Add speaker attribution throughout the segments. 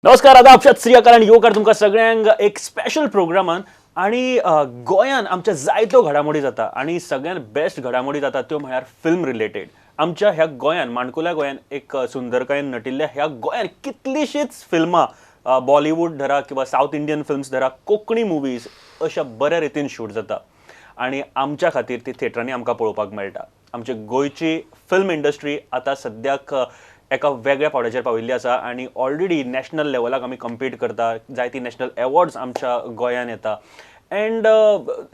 Speaker 1: नमस्कार, आदाब, सत श्री अकाल आनी येवकार तुमकां सगळ्यांक एक स्पेशल प्रोग्रामान. आनी गोंयान आमच्या जायत्यो घडामोडी जाता आनी सगळ्यात बेस्ट घडामोडी जाता त्यो म्हळ्यार फिल्म रिलेटेड. आमच्या ह्या गोंयान, माणकुल्या गोंयान, एक सुंदरकायेन नटिल्ल्या ह्या गोंयान कितलीशींच फिल्मां, बॉलिवूड धरा किंवा सावथ इंडियन फिल्म्स धरा, कोंकणी मुवीज अशा बऱ्या रितीन शूट जाता आनी आमच्या खातीर ती थिएटरांनी आमकां पळोवपाक मेळटा. आमची गोंयची फिल्म इंडस्ट्री आतां सद्याक एका वेगळ्या पावंड्याचेर पाविल्ली आसा आनी ऑलरेडी नॅशनल लेवलाक आमी कम्पीट करता. जायती नॅशनल एवॉर्ड्स आमच्या गोंयान येता. एंड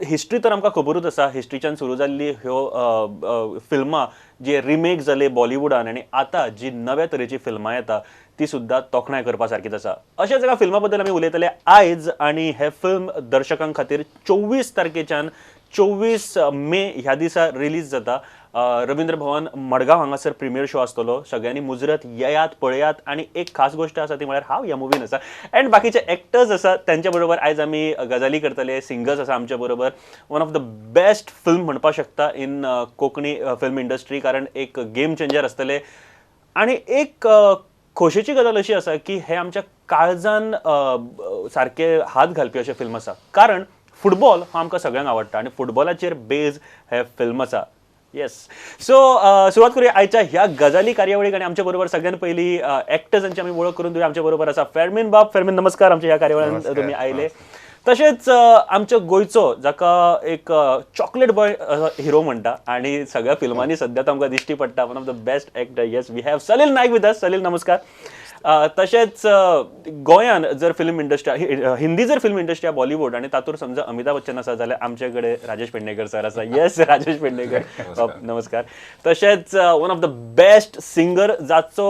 Speaker 1: हिस्ट्री तर आमकां खबरूच आसा. हिस्ट्रीच्यान सुरू जाल्ली ह्यो फिल्मां जे रिमेक जाले बॉलिवूडान आनी आतां जी नव्या तरेची फिल्मां येता ती सुद्दां तोखणाय करपा सारकीच आसा. अशेंच एका फिल्मा बद्दल आमी उलयतले आयज आनी हें फिल्म दर्शकां खातीर 24 तारखेच्यान 24 मे ह्या दिसा रिलीज जाता. रवींद्र भवन मडगांव हांगासर प्रिमियर शो आसतलो. सगळ्यांनी मुजरत येयात, पळयात. आनी एक खास गोश्ट आसा ती म्हळ्यार हांव ह्या मुवीन आसा एंड बाकीचे एक्टर्स आसा त्यांच्या बरोबर आयज आमी गजाली करतले. सिंगर्स आसा आमच्या बरोबर. One of the best film म्हणपाक शकता इन कोंकणी फिल्म इंडस्ट्री, कारण एक गेम चेंजर आसतले. आनी एक खोशेची गजाल अशी आसा की हे आमच्या काळजान सारके हात घालपी अशें फिल्म आसा, कारण फुटबॉल हो आमकां सगळ्यांक आवडटा आनी फुटबॉलाचेर बेज हे फिल्म आसा. येस, सो सुरवात करूया आयच्या ह्या गजाली कार्यावळीक आनी आमच्या बरोबर सगळ्यात पयली एक्टर्सांची आमी वळख करून दिवया. आमच्या बरोबर आसा फेर्मीन बाब. फेर्मीन, नमस्कार, आमच्या ह्या कार्यावळीन तुमी आयले. तशेंच आमच्या गोंयचो जाका एक चॉकलेट बॉय हिरो म्हणटा आनी सगळ्या फिल्मांनी सद्या तो आमकां दिश्टी पडटा, one of the best actor, yes, we have Salil Naik with us. Salil, नमस्कार. तशेंच गोंयान जर फिल्म इंडस्ट्री, हिंदी जर फिल्म इंडस्ट्री बॉलिवूड आनी तातूंत समजा अमिताभ बच्चन आसा जाल्यार आमचे कडेन राजेश पेडणेकर सर आसा. येस, राजेश पेडणेकर, नमस्कार. तशेंच one of the best singer जाचो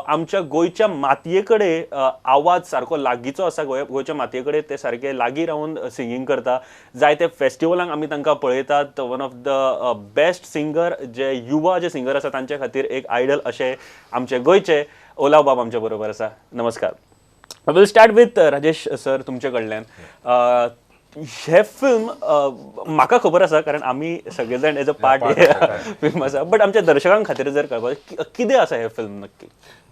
Speaker 1: आमच्या गोंयच्या मातये कडेन आवाज सारको लागींचो आसा, गोंयच्या मातये कडेन ते सारके लागीं रावन सिंगींग करता. जायते फेस्टिवलांक आमी तांकां पळयतात. One of the best singer, जे युवा जे सिंगर आसा तांचे खातीर एक आयडल अशे आमचे गोंयचे ओलाव बाब आमच्या बरोबर आसा. नमस्कार. Will start with Rajesh sir, तुमचे कडल्यान. हे फिल्म म्हाका खबर आसा कारण आमी सगळे जाण एज अ पार्ट फिल्म आसा, बट आमच्या दर्शकां खातीर जर कळपाक, कितें आसा हें फिल्म नक्की?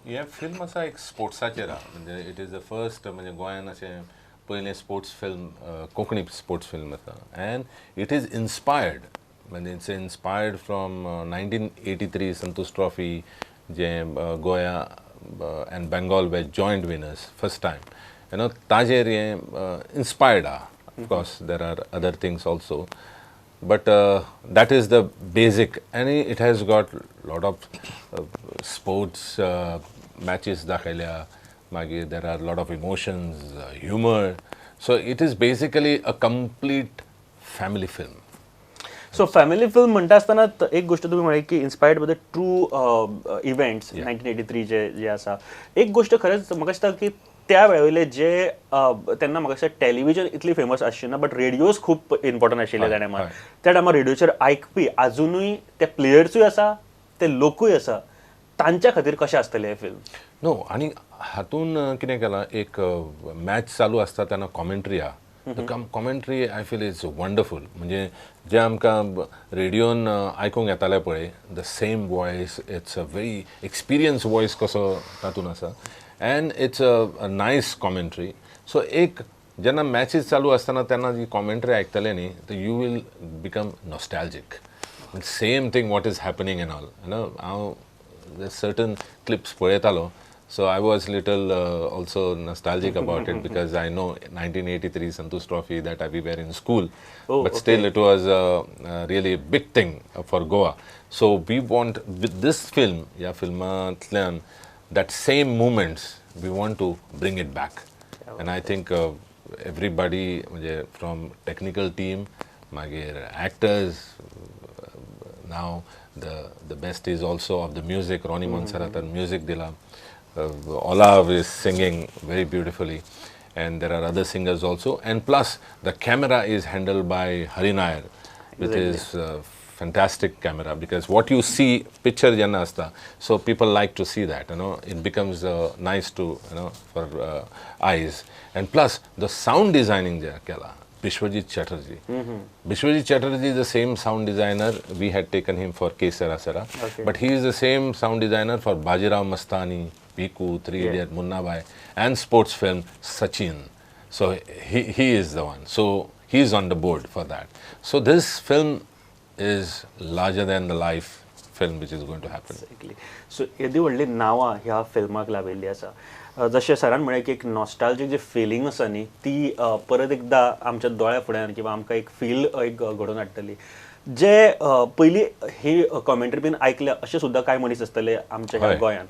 Speaker 2: हें फिल्म आसा एक स्पोर्ट्साचेर आहा. म्हणजे it is the first, म्हणजे गोंयान अशें पयलें sports film, Konkani sports film आसा. एंड it is inspired, म्हणजे it's inspired from 1983 Santosh trophy, जें Goa and Bengal were joint winners first time, you know, ताजेर हें इन्स्पायर्ड आहा. Of course there are other things also, but that is the basic. आनी it has got lot of sports matches दाखयल्या, मागीर there are lot of emotions, humour, so it is basically a complete family film.
Speaker 1: So family film म्हणटा आसतना एक गोश्ट तुमी म्हळें की inspired by the true events 1983 जे जे आसा. एक गोश्ट खरेंच म्हाका दिसता की त्या वेळावयले जे तेन्ना म्हाका दिसता टेलिव्हिजन इतली फेमस आसची ना, बट रेडियोज खूब इम्पॉर्टंट आशिल्ले त्या टायमार. त्या टायमार रेडियोचेर आयकपी आजुनूय ते प्लेयर्सूय आसा, ते लोकूय आसा, तांच्या खातीर कशें आसतलें हें फिल्म?
Speaker 2: नो, आनी हातून कितें केलां, एक मॅच चालू आसता तेन्ना कॉमेंट्री आहा. The commentary I feel is wonderful. म्हणजे जे आमकां रेडियोन आयकूंक येतालें पळय, the same voice, it's a very experience voice कसो तातूंत आसा. And it's a nice commentary. So एक जेन्ना मॅचीस चालू आसतना तेन्ना जी कॉमेंट्री आयकतले न्ही, तर you will become nostalgic. Same thing what is happening and all, you know. हांव सर्टन क्लिप्स पळयतालो, so I was little also nostalgic about it because I know 1983 Santosh Trophy that we were in school, but still it was a really big thing for Goa. So we want with this film, ह्या फिल्मांतल्यान that same moments we want to bring it back. And I think everybody, म्हणजे from technical team, मागीर actors, now the best is also of the music, Ronnie Monserratan music दिला. Olav is singing very beautifully, and there are other singers also. And plus, the camera is handled by Hari Nair, which is fantastic camera, because what you see picture जेन्ना आसता, so people like to see that, you know, it becomes nice to, you know, for eyes. And plus, the sound designing जे केला Bishwajit Chatterjee. Bishwajit Chatterjee is the same sound designer. We had taken him for K Sera Sera. But he is the same sound designer for Bajirao Mastani, Piku, Three Idiot, Munnabhai and sports film Sachin. So he is the one. So he is on the board for that. So this film is larger than the life film which is going to happen.
Speaker 1: Exactly. So येदी व्हडली नांवां ह्या फिल्माक लाभिल्ली आसा. जशें सरान म्हळें की एक नॉस्टाल्जीक जी फिलींग आसा न्ही ती परत एकदां आमच्या दोळ्या फुड्यान किंवा आमकां एक फील एक घडोवन हाडटली. जे पयलीं ही कॉमेंट्री बीन आयकल्या अशें सुद्दां कांय मनीस आसतले आमच्या ह्या गोंयान,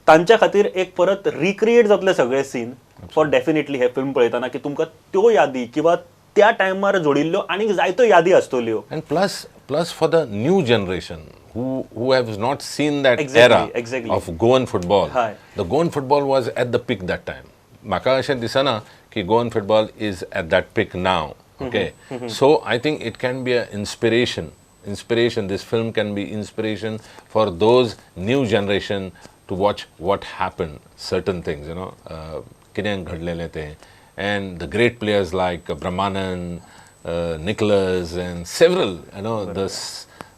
Speaker 1: तांच्या खातीर एक परत रिक्रिएट जातले सगळे सीन फॉर डेफिनेटली हे फिल्म पळयतना की तुमकां त्यो यादी किंवा त्या टायमार जोडिल्ल्यो आनीक जायत्यो यादी आसतल्यो.
Speaker 2: And plus for the new generation who have not seen that era of Goan football. The Goan football was at the peak that time. म्हाका अशें दिसना की Goan football is at that peak now. Okay, so I think it can be an inspiration. This film can be inspiration for those new generation to watch what happened, certain things, you know, कितें घडलेलें तें, and the great players like Brahmanand, Nicholas and several, you know, the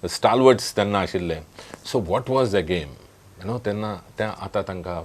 Speaker 2: stalwarts तेन्ना आशिल्ले. So what was the game, you know, तेन्ना तें आतां तांकां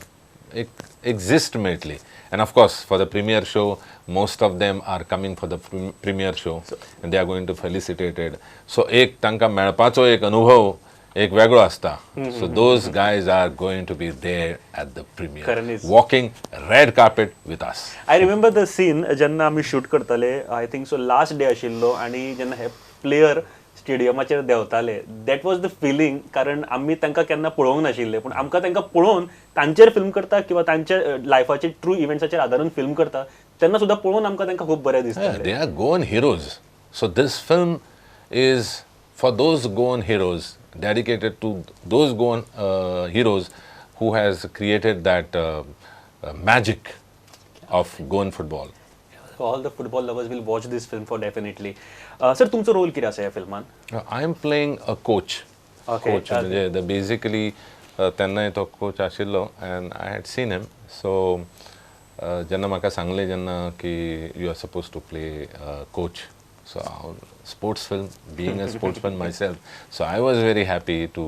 Speaker 2: एक exist मेळटली. And of course for the premiere show, most of them are coming for the premiere show and they are going to felicitated. So एक तांकां मेळपाचो एक अनुभव एक वेगळो आसता. So those guys are going to be there at the premiere, walking red carpet with us.
Speaker 1: I remember the scene जेन्ना आमी शूट करताले, I think so last day आशिल्लो आनी जेन्ना हे player स्टेडियमाचेर देंवताले, that was the feeling. कारण आमी तांकां केन्ना पळोवंक नाशिल्ले, पूण आमकां तांकां पळोवन तांचेर फिल्म करता किंवा तांच्या लायफाचेर ट्रू इव्हेंट्साचेर आदारून फिल्म करता तेन्ना सुद्दां पळोवन आमकां तांकां खूब बरें दिसता.
Speaker 2: They are Goan heroes. So this film is for those Goan heroes, dedicated to those Goan heroes who has created that magic of Goan football.
Speaker 1: All the football lovers will watch this film for definitely. Sir, तुमचो role कितें आसा ह्या फिल्मान?
Speaker 2: I am playing a coach. Coach म्हणजे the basically तेन्नाय तो coach आशिल्लो and I had seen him. So जेन्ना म्हाका सांगलें जेन्ना की you are suppose to play coach, so हांव sports film, being a sportsman myself, so I was very happy to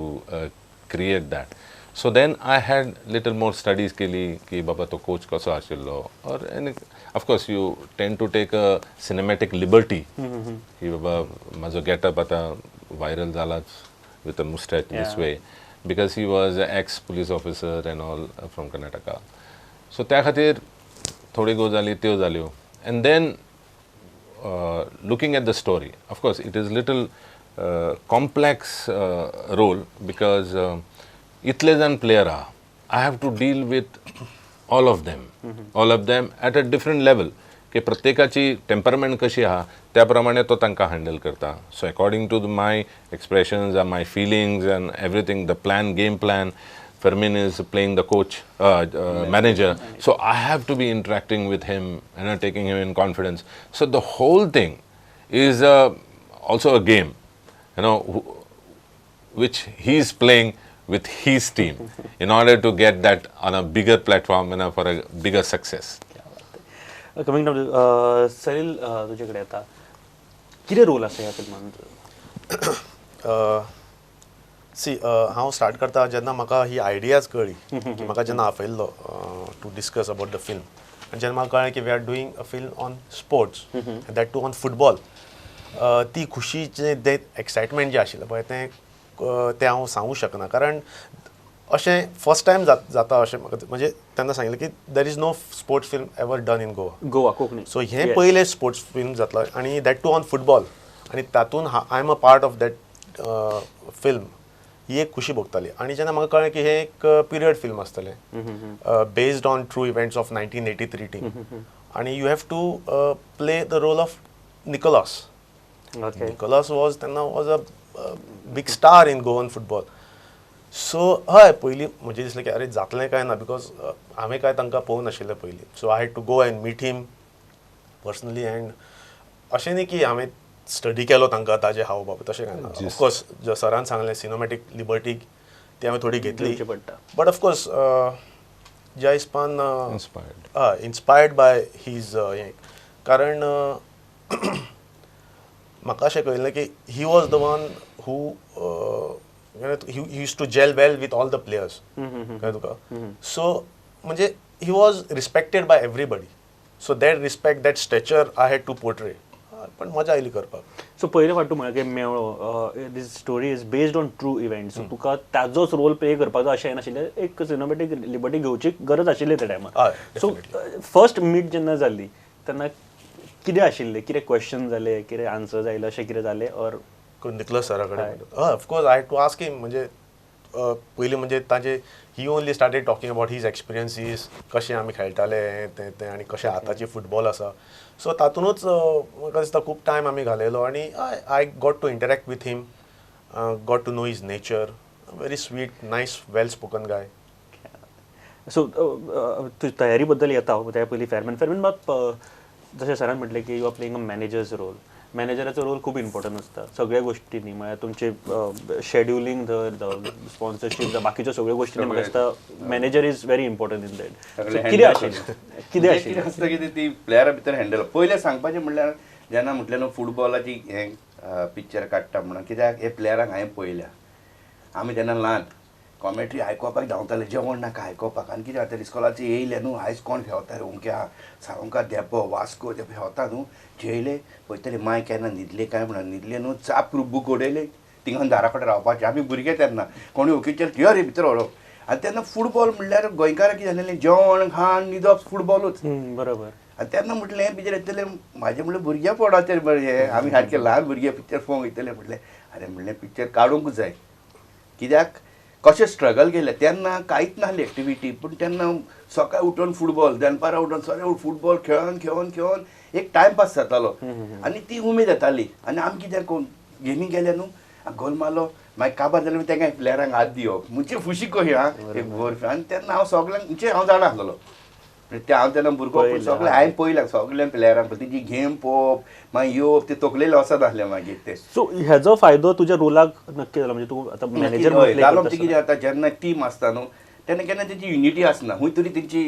Speaker 2: create that. So then I had little more studies केली की बाबा तो कोच कसो आशिल्लो, or of course you tend to take a cinematic liberty की बाबा म्हाजो getup आतां viral जालाच with a moustache this way, because he was ex police officer and all from Karnataka. So त्या खातीर थोड्यो गजाली त्यो जाल्यो. And then looking at the story, of course it is little complex role because इतले जाण player आहा, I have to deal with all of them, all of them at a different level, की प्रत्येकाची टेम्परमेंट कशी आहा त्या प्रमाणे तो तांकां हँडल करता. So according to my expressions and my feelings and everything, the plan, game plan, Fermin is playing the coach, manager. So I have to be interacting with him and taking him in confidence. So the whole thing is also a game, you know, which he is playing with his team in order to get that on a bigger platform and for a bigger success.
Speaker 1: Coming down, Salil, तुझ्याकडे आता कितें role आसा ह्या फिल्मान?
Speaker 3: C, हांव start करता जेन्ना म्हाका ही ideas कळ्ळी की म्हाका जेन्ना आपयल्लो to discuss about the film, आनी जेन्ना म्हाका कळ्ळें की we are doing a film on sports, that too on football, ती खुशी जें एक्सायटमेंट जें आशिल्लें पळय तें तें हांव सांगूंक शकना. कारण अशें फर्स्ट टायम जाता अशें म्हाका, म्हणजे तेन्ना सांगिल्लें की there is no sports film ever done in Goa,
Speaker 1: Goa Konkani.
Speaker 3: So हें पयलें स्पोर्ट्स फिल्म जातलो आनी that to on football, आनी तातूंत I am a part of that film, ही एक खुशी भोगताली. आनी जेन्ना म्हाका कळ्ळें की हें एक पिरियड फिल्म आसतलें based on true events of 1983 team, आनी you have to play the role of Nicholas. Nicholas was तेन्ना was a big star in Goan football. So हय, पयलीं म्हजें दिसलें की अरे जातलें काय ना, because हांवें काय तांकां पळोवंक नाशिल्लें पयलीं. So I had to go and meet him personally, and अशें न्ही की हांवें स्टडी केलो तांकां ताजे हाव भाव, तशें कांय ना. ऑफकोर्स सरान सांगलें सिनेमॅटीक लिबर्टी ती हांवें थोडी घेतली, बट ऑफकोर्स ज्या हिसपान हय इन्स्पायर्ड बाय his हें, कारण म्हाका अशें कळिल्लें की he was the one who He used to gel well with all the players, कळ्ळें तुका? सो म्हणजे he was respected by everybody, so that respect, that stature I had to portray. पण मजा आयली करपाक.
Speaker 1: सो पयले फावट तूं म्हळ्यार की मेळ्ळो, this story is based on true events, तुका ताजोच रोल प्ले करपाचो अशें नाशिल्लें, एक सिनेमॅटीक लिबर्टी घेवची गरज आशिल्ली त्या टायमार. सो फर्स्ट मीट जेन्ना जाली तेन्ना कितें आशिल्लें, कितें क्वेश्चन जाले, कितें आन्सर्स आयले, अशें कितें जालें? ऑर
Speaker 3: निकलस सरा कडेन of course I had to ask him. म्हणजे पयलीं म्हणजे ताजे he only started talking about his experiences, कशें आमी खेळटाले तें तें आनी कशें आतांचे फुटबॉल आसा. सो तातूंतच म्हाका दिसता खूब टायम आमी घालयलो आनी I got to interact with him, got to know his nature. Very sweet, nice, well spoken guy.
Speaker 1: So तुजी तयारी बद्दल येता त्या पयलीं फेरमॅन, फेरमॅन बाब, जशें सरान म्हटलें की you are playing a manager's role. मॅनेजराचो role खूब इम्पॉर्टंट आसता सगळ्या गोश्टींनी, म्हळ्यार तुमचे शेड्युलींग धर, जावं स्पॉन्सरशीप जावं बाकीच्यो सगळ्यो गोश्टींनी म्हाका दिसता manager is very important in that. कितें आशिल्लें, कितें आशिल्लें
Speaker 4: आसता कितें ती प्लेयरा भितर हँडल. पयलें सांगपाचें म्हणल्यार जेन्ना म्हटलें न्हू फुटबॉलाची हें पिक्चर काडटा म्हणून, कित्याक हे प्लेयरांक हांवें पळयल्या. आमी जेन्ना ल्हान कॉमेंट्री आयकोपाक धांवताले, जेवण नाका आयकोपाक. आनी कितें जाता इस्कॉलाचें येयलें न्हू, आयज कोण फेवता रे, उमक्या साळुंका धेंपो वास्को ते फेवता न्हू, जेयले पळयतले माय केन्ना न्हिदले काय म्हणून, न्हिदले न्हू चाप बुक उडयले थिंगा दारा कडेन रावपाचें. आमी भुरगे तेन्ना कोणी ओळखीचेर यो रे भितर व्हरोप. आनी तेन्ना फुटबॉल म्हणल्यार गोंयकारां कितें जालें, जेवण खाण न्हिदप फुटबॉलूच.
Speaker 1: बरोबर.
Speaker 4: आनी तेन्ना म्हटलें हें पिक्चर येतलें म्हाजें म्हणलें भुरग्यां पोटाचेर बरें, हें आमी सारकें ल्हान भुरगे पिक्चर पळोवंक वयतले. म्हटलें आरे म्हणलें पिक्चर काडूंक जाय, कित्याक कशें स्ट्रगल केलें तेन्ना कांयच नासली एक्टिविटी, पूण तेन्ना सकाळी उठून फुटबॉल, दनपारां उठून सगळें फुटबॉल खेळोन खेळोन खेळोन एक टायमपास जातालो आनी ती उमेद येताली. आनी आमी कितें कोण गेमी गेले न्हू, गोल मारलो मागीर काबार जालें तेंका प्लेयरांक हात दिवप म्हणजे खुशी कशी आं एक बर्फ. आनी तेन्ना हांव सगल्यांक म्हणजे हांव जाणा आसलेलो ते हांव तेन्ना भुरगो, पूण सगळें हांवें पळयलां सगळ्या प्लेयरांक तेजी गेम पळोवप मागीर येवप ते तकलेले वचत आसलें मागीर ते.
Speaker 1: सो हेजो फायदो तुज्या रोलाक नक्की जाला, म्हणजे तूं आतां मॅनेजर
Speaker 4: जालो. म्हणजे कितें जाता जेन्ना टीम आसता न्हू तेन्ना केन्ना तेंची युनिटी आसना, खंय तरी तेंची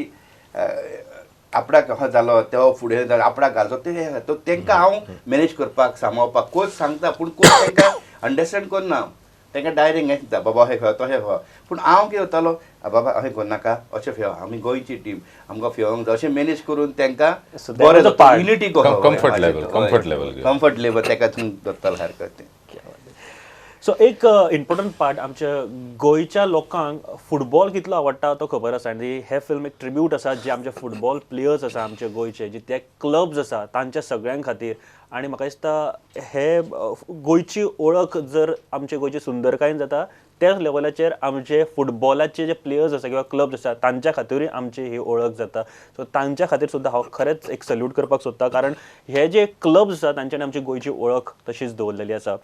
Speaker 4: आपणाक हो जालो तो फुडें जालो आपणाक घालचो ते तेंकां हांव मॅनेज करपाक सांबाळपाक कोच सांगता, पूण कोच तेंकां अंडरस्टँड करना, तेंकां डायरेक्ट हें दिता बाबा अहें खेळ तशें खेळ. पूण हांव कितें जातालो बाबा अहें करनाका अशें खेळ, आमी गोंयची टीम आमकां खेळोंक जाय अशें मॅनेज करून तेंकां बरें unity
Speaker 2: comfort level, comfort level,
Speaker 4: comfort level तेका दवरतालो सारको तें.
Speaker 1: सो एक इम्पॉर्टंट पार्ट आमच्या गोंयच्या लोकांक फुटबॉल कितलो आवडटा तो खबर आसा, आनी हे फिल्म एक ट्रिब्यूट आसा जे आमचे फुटबॉल प्लेयर्स आसा आमचे गोंयचे, जे ते क्लब्स आसा तांच्या सगळ्यां खातीर. आनी म्हाका दिसता हे गोंयची ओळख जर आमचे गोंयची सुंदरकायेन जाता त्याच लेवलाचेर आमचे फुटबॉलाचे जे प्लेयर्स आसा किंवा क्लब्स आसा तांच्या खातीरूय आमची ही ओळख जाता. सो तांच्या खातीर सुद्दां हांव खरेंच एक सल्यूट करपाक सोदता, कारण हे जे क्लब्स आसा तांच्यानी आमची गोंयची ओळख तशीच दवरलेली आसा.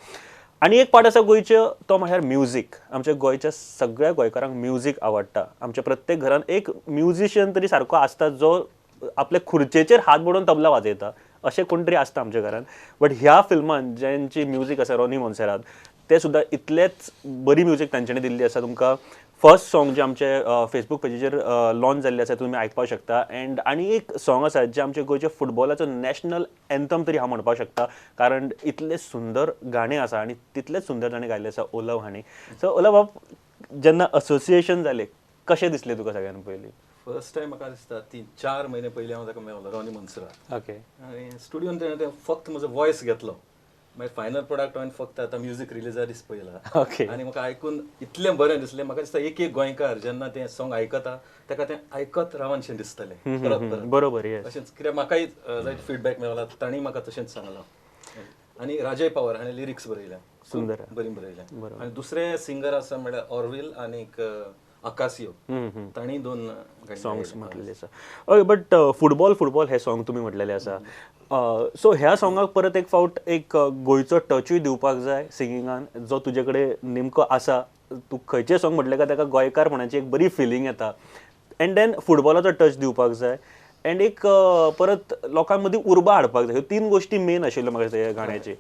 Speaker 1: आनी एक पार्ट आसा गोंयचो तो म्हळ्यार म्युजीक. आमच्या गोंयच्या सगळ्या गोंयकारांक म्युजीक आवडटा. आमच्या प्रत्येक घरान एक म्युजिशियन तरी सारको आसता जो आपले खुर्चेचेर हात बडोवन तबला वाजयता, अशें कोण तरी आसता आमच्या घरान. बट ह्या फिल्मान ज्यांची म्युजीक आसा रॉनी मोन्सेरात, ते सुद्दां इतलेच बरी म्युजीक तांच्यांनी दिल्ली आसा. तुमकां फर्स्ट सॉंग जे आमचे फेसबूक पेजीचेर लॉन्च जाल्ले आसा तुमी आयकपाक शकता. एंड आनी एक सॉंग आसा जे आमच्या गोंयच्या फुटबॉलाचो नॅशनल एन्थम तरी हांव म्हणपाक शकता, कारण इतलें सुंदर गाणें आसा आनी तितलेंच सुंदर ताणें गायिल्लें आसा ओलव हांणी. सो ओलव बाब, जेन्ना असोसिएशन जालें कशें दिसलें तुका सगळ्यान पयलीं?
Speaker 5: फर्स्ट टायम म्हाका दिसता 3-4 म्हयने पयलीं हांव ताका मेळलो, रॉनी मोन्सेरात.
Speaker 1: ओके.
Speaker 5: आनी स्टुडियोन तेणें फक्त म्हजो वॉयस घेतलो, मागीर फायनल प्रोडक्ट हांवें फक्त आतां म्युजीक रिलीजा दीस पळयला.
Speaker 1: ओके.
Speaker 5: आनी म्हाका आयकून इतलें बरें दिसलें, म्हाका दिसता एक एक गोंयकार जेन्ना तें सॉंग आयकता ताका तें आयकत रावनशें दिसतलें परत परत.
Speaker 1: बरोबर.
Speaker 5: तशेंच कित्याक म्हाकाय जायते फिडबॅक मेळला, तांणी म्हाका तशेंच सांगलां. आनी राजय पावर हाणें लिरिक्स बरयल्या,
Speaker 1: सुंदर
Speaker 5: बरी बरयल्या. आनी दुसरे सिंगर आसा म्हळ्यार ऑरवील आनीक आकासियो, तांणी 2
Speaker 1: सॉंग्स म्हटलेले आसा. हय, बट फुटबॉल फुटबॉल हे सॉंग तुमी म्हटलेले आसा. सो ह्या सॉंगाक परत एक फावट एक गोंयचो टचूय दिवपाक जाय सिंगिंगान, जो तुजे कडेन नेमको आसा. तूं खंयचें सॉंग म्हटलें काय ताका गोंयकारपणाची एक बरी फिलींग येता. एंड then फुटबॉलाचो टच दिवपाक जाय एंड एक परत लोकां मदीं उर्बा हाडपाक जाय. ह्यो 3 गोश्टी मेन आशिल्ल्यो म्हाका दिसता ह्या गाण्याची.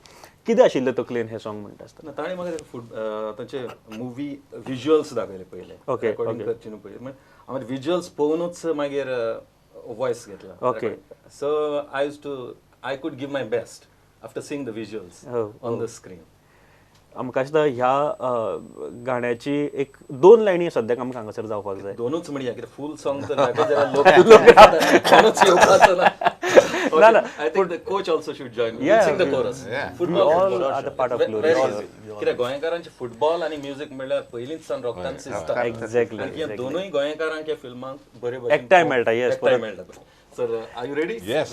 Speaker 1: कितें आशिल्लें तकलेन हें सॉंग म्हणटा आसतना?
Speaker 5: ताणें म्हाका तांचे मुवी विज्युअल्स दाखयले पयले, रेकॉर्डिंग करचे न्हू पयलीं, हांवें विज्युअल्स पळोवनूच मागीर वॉयस घेतला.
Speaker 1: Okay.
Speaker 5: So I could give my best after seeing the visuals on the screen.
Speaker 1: आमकां दिसता ह्या गाण्याची एक दोन लायनी सद्याक आमकां हांगासर जावपाक जाय.
Speaker 5: दोनूच म्हणया कित्याक फूल सॉंग तर जाल्यार लोक कोणूच येवपाचो ना. ना, I think the coach also should join.
Speaker 1: Yeah,
Speaker 5: sing the chorus.
Speaker 1: Football all are the part of glory.
Speaker 5: कित्याक गोंयकारांचे फुटबॉल आनी म्युजीक म्हणल्यार पयलींच सावन रोगतान शिजता.
Speaker 1: एक्झॅक्टली.
Speaker 5: आनी दोनूय गोंयकारांक ह्या फिल्मांक बरे भशेन
Speaker 1: एकठांय मेळटा. येस,
Speaker 5: एकठांय मेळटा. Sir, are you ready?
Speaker 2: Yes.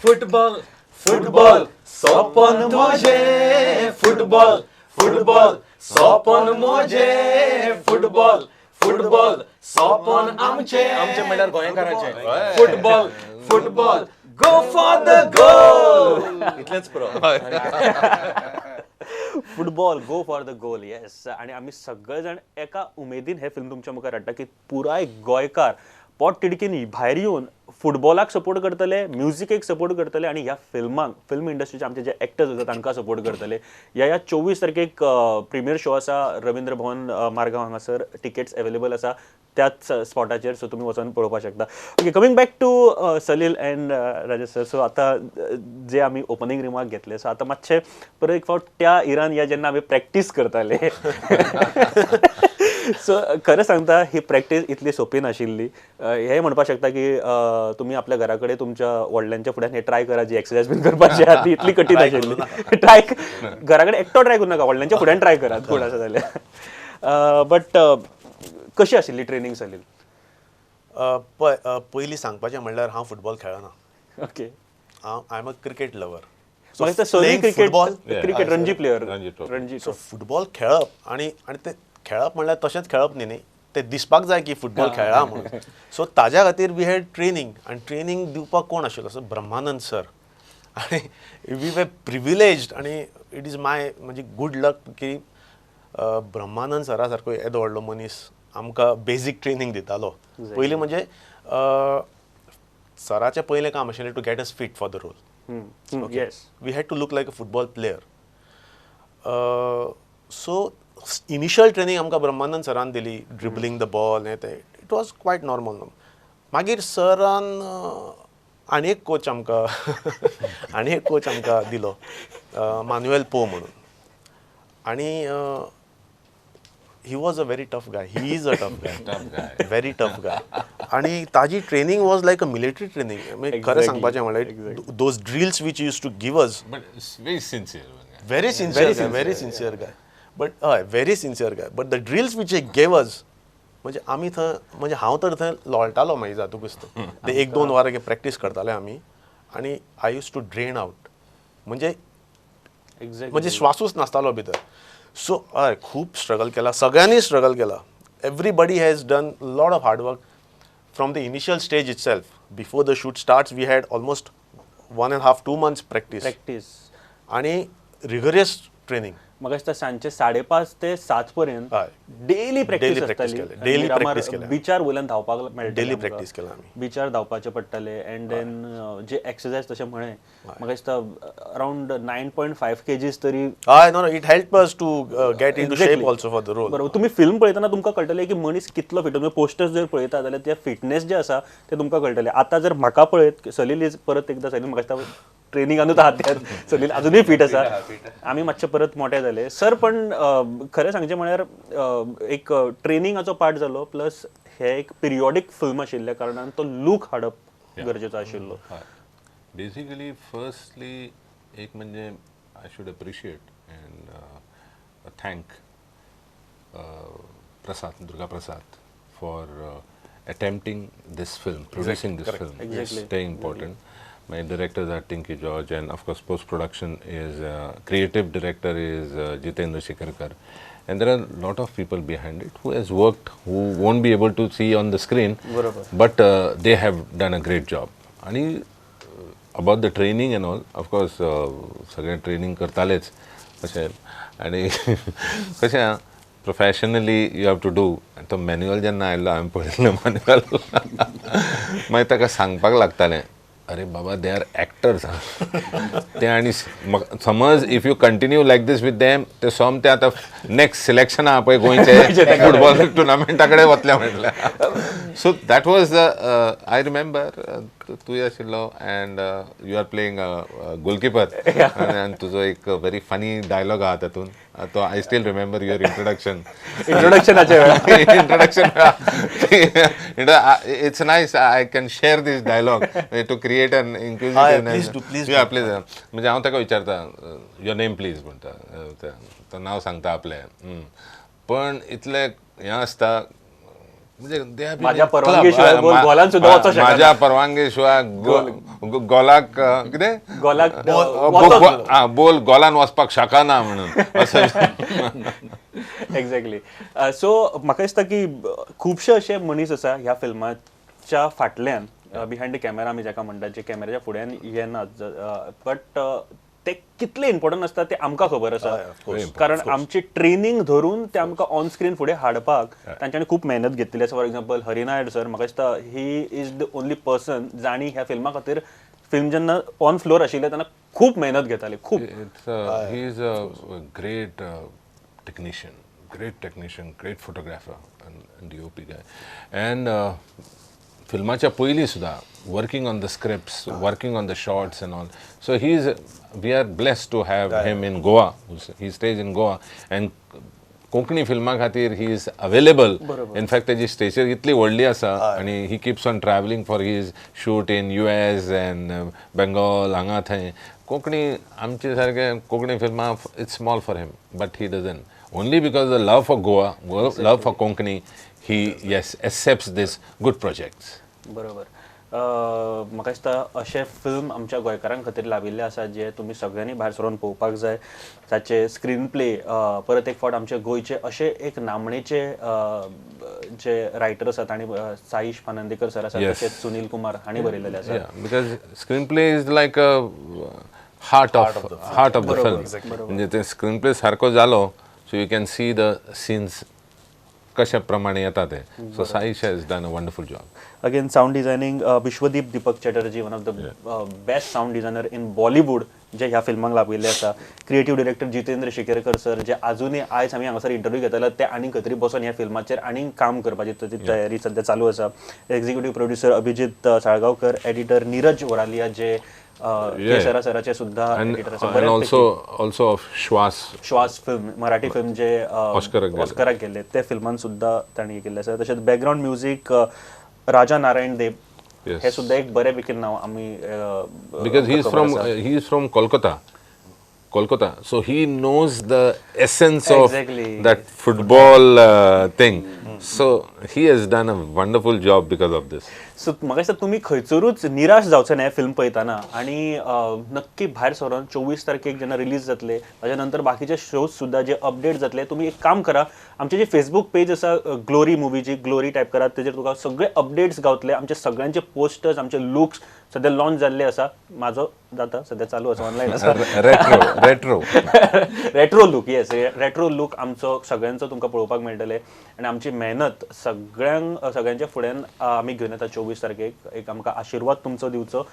Speaker 5: Football football सोपन मोजे, फुटबॉल फुटबॉल सोपन मोजे, फुटबॉल फुटबॉल सोपन आमचे, आमचे म्हणल्यार गोंयकारांचे. Football football go for the goal. इतलेंच पुरो.
Speaker 1: Football go for the goal. Yes. आनी आमी सगळे जाण एका उमेदीन हे फिल्म तुमच्या मुखार हाडटा की पुराय गोंयकार पोट तिडकीन भायर येवन फुटबॉलाक सपोर्ट करतले, म्युजिकेक सपोर्ट करतले आनी ह्या फिल्मांक, फिल्म इंडस्ट्रीचे आमचे जे एक्टर्स आसा तांकां सपोर्ट करतले. ह्या 24 तारखेक प्रिमियर शो आसा रवींद्र भवन मार्गांव हांगासर. टिकेट्स अवेलेबल आसा त्याच स्पॉटाचेर, सो तुमी वचोन पळोवपाक शकता. Okay, coming back to Salil and Rajesh sir. So आतां जे आमी ओपनींग रिमार्क घेतले, सो आतां मातशें परत एक फावट त्या इरान या जेन्ना आमी प्रॅक्टीस करताले, सो खरें सांगता ही प्रॅक्टीस इतली सोंपी नाशिल्ली. हें म्हणपाक शकता की तुमी आपल्या घरा कडेन तुमच्या व्हडल्यांच्या फुड्यान हे ट्राय करा, जी एक्सरसाइज बीन करपाची आहा ती इतली कठीण आशिल्ली. ट्राय घरा कडेन एकटो ट्राय करूं नाका, व्हडल्यांच्या फुड्यान ट्राय करात कोण आसा जाल्यार. बट कशी आशिल्ली ट्रेनींग सलील?
Speaker 3: पळय, पयलीं सांगपाचें म्हणल्यार हांव फुटबॉल खेळना.
Speaker 1: ओके.
Speaker 3: हांव I am a cricket lover.
Speaker 1: Cricket Ranji player. Ranji.
Speaker 3: So football खेळप आनी आनी ते खेळप म्हणल्यार तशेंच खेळप न्ही, न्ही ते दिसपाक जाय की फुटबॉल खेळ्ळा म्हणून. सो ताज्या खातीर we had training, आनी ट्रेनींग दिवपाक कोण आशिल्लो, सो ब्रह्मानंद सर. आनी we were privileged, आनी it is my म्हणजे गूड लक की ब्रह्मानंद सरा सारको येदो व्हडलो मनीस आमकां बेजीक ट्रेनींग दितालो. पयलीं म्हणजे सराचें पयलें काम आशिल्लें to get us fit for the role.
Speaker 1: Yes,
Speaker 3: we had to look like a football player. So initial training आमकां ब्रह्मानंद सरान दिली, ड्रिबलिंग the ball हें तें, it was quite normal. मागीर सरान आनी एक कोच आमकां आनी एक कोच आमकां दिलो, मानुएल पो म्हणून. आनी he was a very tough guy. He is a tough guy. Very tough guy. आनी ताजी training was like a military training. खरें सांगपाचें म्हणल्यार those drills which used to give us,
Speaker 2: very sincere,
Speaker 3: very sincere, very sincere guy. But हय, very sincere guy. But the drills which he gave us, म्हणजे आमी थंय, म्हणजे हांव तर थंय लोळटालो मागीर जातकूच. ते 1-2 वरां प्रॅक्टीस करताले आमी, आनी I used to drain out. म्हणजे म्हणजे श्वासूच नासतालो भितर. सो हय, खूब स्ट्रगल केला, सगळ्यांनी स्ट्रगल केला. Everybody has done lot of hard work from the initial stage itself. Before the shoot starts we had almost 1.5-2 months practice आनी रिगरियस ट्रेनींग.
Speaker 1: म्हाका दिसता सांजचे 5:30 ते 7 पर्यंत डेली प्रॅक्टीस आसताली.
Speaker 3: डेली प्रॅक्टीस केली,
Speaker 1: बिचार वयल्यान धांवपाक मेळटा,
Speaker 3: डेली प्रॅक्टीस केला आमी,
Speaker 1: बिचार धांवपाचें पडटालें. अँड then जे एक्सरसाइज तशें म्हळें, म्हाका दिसता अरावंड 9.5 kgs तरी.
Speaker 3: हय, no it help us to get into shape also for the role.
Speaker 1: बरोबर. तुमी फिल्म पळयतना तुमकां कळटलें की मनीस कितलो फिट. तुमी पोस्टर्स जर पळयता जाल्यार ते फिटनेस जे आसा ते तुमकां कळटलें. आतां जर म्हाका पळयत, सलील is परत एकदां, सलील म्हाका दिसता ट्रेनिंगानूच आहा, सलील अजुनूय फिट आसा, आमी मातशे परत मोठे जाले सर. पण खरें सांगचें म्हळ्यार एक ट्रेनिंगाचो पार्ट जालो, प्लस हे एक पिरियोडीक फिल्म आशिल्ल्या कारणान तो लूक हाडप गरजेचो आशिल्लो.
Speaker 2: बेसिकली फर्स्टली एक म्हणजे I should appreciate and thank Prasad, Durga Prasad for attempting this film, producing this film.
Speaker 1: Exactly.
Speaker 2: It's very important. My directors are Tinky George, and of course post-production is, creative director is Jitendra Shikarkar. And there are a lot of people behind it who has worked, who won't be able to see on the screen, but they have done a great job. And about the training and all, of course, सगळे training करतालेच अशें. आनी कशें professionally you have to do. तो manual जेन्ना आयलो, हांवें पळयलो manual, मागीर ताका सांगपाक लागतालें, अरे बाबा they are actors ते. आनी समज if you continue like this with them, ते सोमते आतां नेक्स्ट सिलेक्शन आहा पळय गोंयचे फुटबॉल टुर्नामेंटा कडेन वतले म्हटल्यार. So that was I remember तूंय आशिल्लो and you are playing goalkeeper आनी तुजो एक व्हेरी फनी डायलॉग आहा तातूंत, तो I still remember your introduction.
Speaker 1: इंट्रोडक्शनाच्या वेळार
Speaker 2: introduction. It's nice I can share this dialogue to create an inclusiveness.
Speaker 3: Please.
Speaker 2: Please. म्हणजे हांव ताका विचारता your name please म्हणटा, तो नांव सांगता आपलें, पण इतलें हें आसता म्हणजे
Speaker 1: माझ्या परवानगीशिवाय गोलान सुद्दां वचोंक शकना.
Speaker 2: माझ्या परवानगीशिवाय गोलाक कितें
Speaker 1: गोलाक
Speaker 2: बोल गोलान वचपाक शकना म्हणून.
Speaker 1: एक्झॅक्टली. सो म्हाका दिसता की खुबशे अशे मनीस आसा ह्या फिल्माच्या फाटल्यान, बिहायंड the camera आमी जाका म्हणटात, जे कॅमेराच्या फुड्यान येनात, बट ते कितले इम्पॉर्टंट आसता ते आमकां खबर आसा, कारण आमची ट्रेनिंग धरून ते आमकां ऑन स्क्रीन फुडें हाडपाक तांच्यांनी खूब मेहनत घेतलेली आसा. For example Hari Nair sir, म्हाका दिसता he is the only person जांणी ह्या फिल्मा खातीर फिल्म जेन्ना ऑन फ्लोर आशिल्ले तेन्ना खूब मेहनत घेताले. खूब.
Speaker 2: He is a great technician, great technician, great photographer and D O P guy. And फिल्माच्या पयलीं सुद्दां working on the scripts, working on the shots and all. So he is, we are blessed to have him in Goa. He stays in Goa and Konkani फिल्मा खातीर he is available. In fact तेजी stretcher इतली व्हडली आसा आनी he keeps on travelling for his shoot in US and Bengal हांगा थंय. कोंकणी आमचे सारके कोंकणी फिल्मां it's small for him, but he doesn't. Only because the love for Goa, love for Konkani, he yes accepts this good projects.
Speaker 1: बरोबर. म्हाका दिसता अशें film आमच्या गोंयकारां खातीर लाबिल्लें आसा जे तुमी सगळ्यांनी भायर सरून पळोवपाक जाय. ताचे स्क्रीन प्ले परत एक फावट आमचे गोंयचे अशे एक नामणेचे जे रायटर आसात आनी साईश पानंदेकर सर आसात, तशेंच सुनील कुमार हांणी बरयलेले आसा.
Speaker 2: Because screen play is like a heart of the film. म्हणजे ते स्क्रीन प्ले सारको जालो so you can see the scenes कशा प्रमाणे येता ते. So Saish has done a wonderful job.
Speaker 1: Again sound designing Biswadeep Dipak Chatterjee, one of the best sound designer in Bollywood, जे ह्या फिल्माक लाभिल्ले आसा. Creative director Jitendra Shikerkar sir, जे आजुनूय आयज आमी हांगासर इंटरव्यू घेताले ते आनी खंय तरी बसून ह्या फिल्माचेर आनी काम करपाची ताची तयारी सद्या चालू आसा. Executive producer Abhijit Salgaonkar, editor Neeraj Voralia जे केसरा सराचे सुद्धा
Speaker 2: also of Shwas
Speaker 1: Shwas film, Marathi film जे ऑस्कराक गेल्ले ते फिल्मान सुद्धा तांणी केल्ले आसा. तशेंच बॅकग्रावंड म्युझीक राजा नारायण देव हे सुद्धा एक बरें पैकी नाव आमी,
Speaker 2: because he is from Kolkata, so he knows the essence of that football thing. So he has done a wonderful job because of this.
Speaker 1: So म्हाका दिसता तुमी खंयसरूच निराश जावचे ना हें फिल्म पळयतना आनी नक्की भायर सरून 24 तारखेक जेन्ना रिलीज जातले ताच्या नंतर बाकीचे शोज सुद्दां जे अपडेट जातले. तुमी एक काम करा, आमचे जे फेसबूक पेज आसा ग्लोरी मुवीची, ग्लोरी टायप करात, तेजेर तुका सगळे अपडेट्स गावतले. आमचे सगळ्यांचे पोस्टर्स, आमचे लुक्स सद्या लॉन्च जाल्ले आसा. म्हाजो जाता सद्या चालू आसा, ऑनलायन आसा.
Speaker 2: Retro
Speaker 1: retro look, yes, retro look आमचो सगळ्यांचो तुमकां पळोवपाक मेळटले. आनी आमची मेहनत सगळ्यांच्या फुड्यान आमी घेवन येता 24 तारखेक. एक आमकां आशिर्वाद तुमचो दिवचो.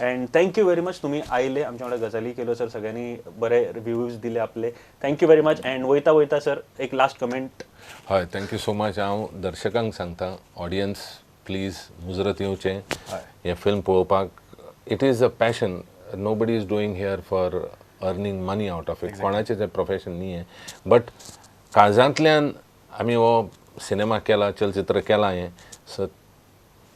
Speaker 1: And thank you very much, तुमी आयले, आमच्या वांगडा गजाली केल्यो सर, सगळ्यांनी बरे रिव्यूज दिले आपले. Thank you very much. And वयता वयता सर एक लास्ट कमेंट.
Speaker 2: हय, thank you so much. हांव दर्शकांक सांगता, ऑडियन्स प्लीज मुजरत येवचें हें फिल्म पळोवपाक. It is a passion, nobody is doing here for earning money out of it. कोणाचें तें प्रोफेशन न्ही हें, बट काळजांतल्यान आमी हो सिनेमा केला, चलचित्र केलां हें. सो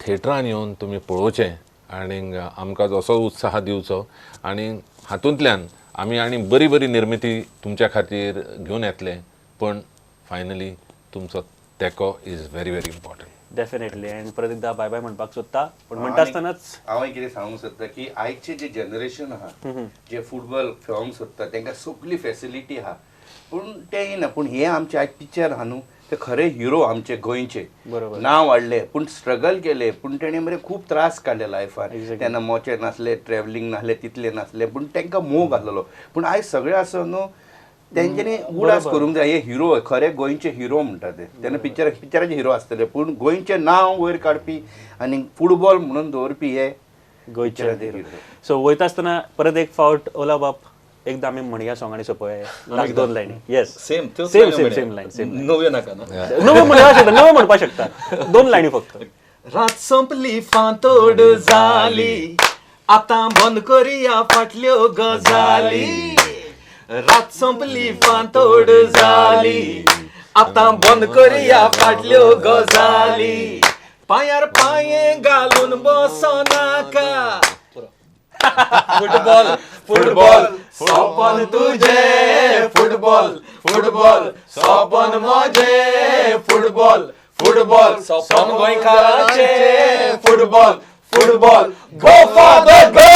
Speaker 2: थिएटरान येवन तुमी पळोवचें आनी आमकां असो उत्साह दिवचो आनी हातूंतल्यान आमी आनी बरी बरी निर्मिती तुमच्या खातीर घेवन येतले. पण फायनली तुमचो तेंको is very very important.
Speaker 1: Definitely. And परत एकदा बाय बाय म्हणपाक सोदता, पण म्हणटा आसतनाच
Speaker 4: हांव कितें सांगूंक सोदता की आयचे जे जनरेशन आहा जे फुटबॉल खेळोंक सोदता तांकां सगळी फेसिलिटी आहा, पूण तें येना. पूण हे आमचे आयज पिक्चर आहा न्हू, ते खरे हिरो आमचे गोंयचे, नांव हाडले पूण स्ट्रगल केले, पूण तेणे मरे खूब त्रास काडले लायफान. तेन्ना मोचे नासले, ट्रॅवलिंग नासले, तितले नासले, पूण तांकां मोग आसलेलो. पूण आयज सगळे आसा न्हू, तेंच्यांनी उडास करूंक जाय. हे हिरो खरे गोंयचे हिरो म्हणटा ते, तेन्ना पिक्चराचे हिरो आसतले, पूण गोंयचें नांव वयर काडपी आनी फुटबॉल म्हणून दवरपी हे
Speaker 1: गोंयचे हिरो. सो वयता आसतना परत एक फावट ओला बाप एकदा आमी म्हणया सॉंग आनी सोंपोवया. लास्ट दोन लायनी. Yes,
Speaker 5: same
Speaker 1: same same same line, same.
Speaker 5: नव्यो नाका,
Speaker 1: नव्यो म्हणपाक शकता, नव्यो म्हणपाक शकता, दोन लायनी फक्त.
Speaker 5: रात संपली फांतोड जाली आतां बंद करुया फाटल्यो गजाली रात संपली फांतोड जाली आतां बंद करुया फाटल्यो गजाली पांयार पांये घालून बसनाका फुटबॉल फुटबॉल सपन तुझे फुटबॉल फुटबॉल सपन म्हजें फुटबॉल फुटबॉल सपन गोंयकाराचें football football go for the goal.